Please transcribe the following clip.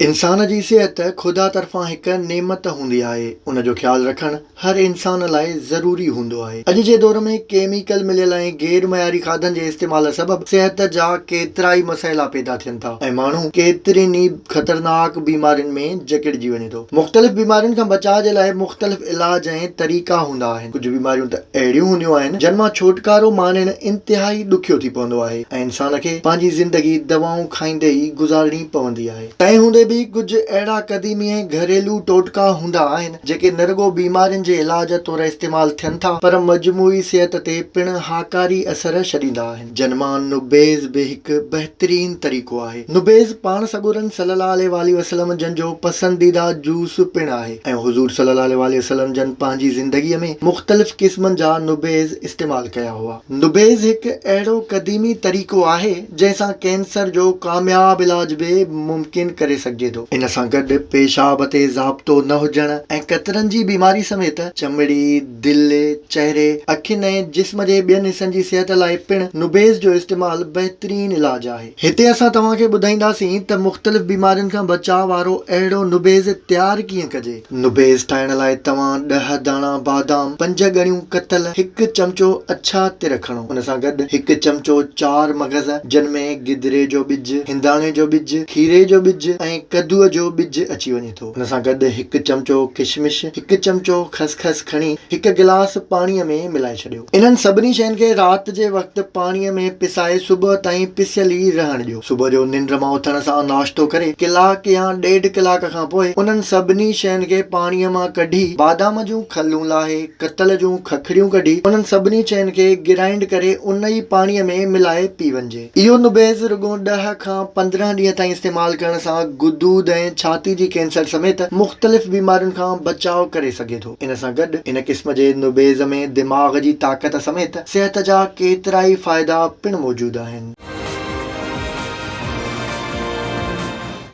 انسان جي صحت خدا طرفان هڪ نعمت هوندي آهي، ان جو خيال رکڻ هر انسان لاء ضروري هوندو آهي. اڄ جي دور ۾ ڪيميڪل مليل ۽ غير معياري کاڌن جي استعمال سبب صحت جا ڪيترائي مسئلا پيدا ٿين ٿا ۽ ماڻهو ڪيترين ئي خطرناڪ بيمارين ۾ جڪڙجي وڃي ٿو. مختلف بيمارين کان بچاء جي لاء مختلف علاج ۽ طريقا هوندا آهن. ڪجهه بيماريون ته اهڙيون هونديون آهن جن مان ڇوٽڪارو ماڻڻ انتهائي ڏکيو ٿي پوندو آهي ۽ انسان کي پنهنجي زندگي دوائون کائيندي ئي گذارڻي پوندي آهي. تنهن هوندي به ڪجهه اهڙا قديمي ۽ گهريلو ٽوٽڪا هوندا آهن، جيڪي نه رڳو بيمارين جي علاج طور استعمال ٿين ٿا، پر مجموعي صحت تي پڻ هاڪاري اثر ڇڏيندا آهن، جن مان نبيذ به هڪ بهترين طريقو آهي. نبيذ پاڻ سڳورن صلّي الله عليه واٰله وسلّم جن جو پسنديده جوس پڻ آهي ۽ حضور صلّي الله عليه واٰله وسلّم جن پنهنجي زندگيء ۾ مختلف قسمن جا نبيذ استعمال ڪيا هئا. نبيذ هڪ اهڙو قديمي طريقو آهي، جنهن سان ڪينسر جو ڪامياب علاج به ممڪن ڪري سگهجي ٿو. ان سان گڏ پيشاب تي ضابطو نه هجڻ ۽ قطرن جي بيماري سميت چمڙي، دل، چهري، اکين ۽ جسم جي ٻين حصن جي صحت لاء پڻ نبيذ جو استعمال بهترين علاج آهي. هتي اسان توهان کي ٻڌائينداسين ته مختلف بيمارين کان بچاء وارو اهڙو نبيذ تيار ڪيئن ڪجي. نبيذ ٺاهڻ لاء توهان ڏهه داڻا بادام، پنج ڳڻيون ڪتل، هڪ چمچو اڇا تر کڻو. ان سان گڏ هڪ چمچو چار مغز، جن ۾ گدري جو ٻج، هنداڻي جو ٻج، کيري جو ٻج ۽ ڪدوء جو ٻج اچي وڃي ٿو. ان سان گڏ هڪ چمچو ڪشمش، هڪ چمچو خسخس کڻي هڪ گلاس پاڻيء ۾ ملائي ڇڏيو. انهن سڀني شين کي رات جي وقت پاڻيء ۾ پسائي صبح تائين پسيل ئي رهڻ ڏيو. صبح جو ننڊ مان اٿڻ سان ناشتو ڪري ڪلاڪ يا ڏيڍ ڪلاڪ کان پوء انهن سڀني شين کي پاڻيء مان ڪڍي بادام جون کلون لاهي ڪتل جون ککڙيون ڪڍي انهن سڀني شين کي گرائينڊ ڪري ان ئي پاڻيء ۾ ملائي پي وڃجي. اهو نبيذ رڳو ڏهه کان 15 ڏينهن تائين استعمال ڪرڻ سان غدود ۽ ڇاتي جي ڪينسر سميت مختلف بيمارين کان بچاء ڪري سگهي ٿو. ان سان گڏ ان قسم جي نبيذ ۾ دماغ جي طاقت سميت صحت جا ڪيترائي فائدا پڻ موجود آهن.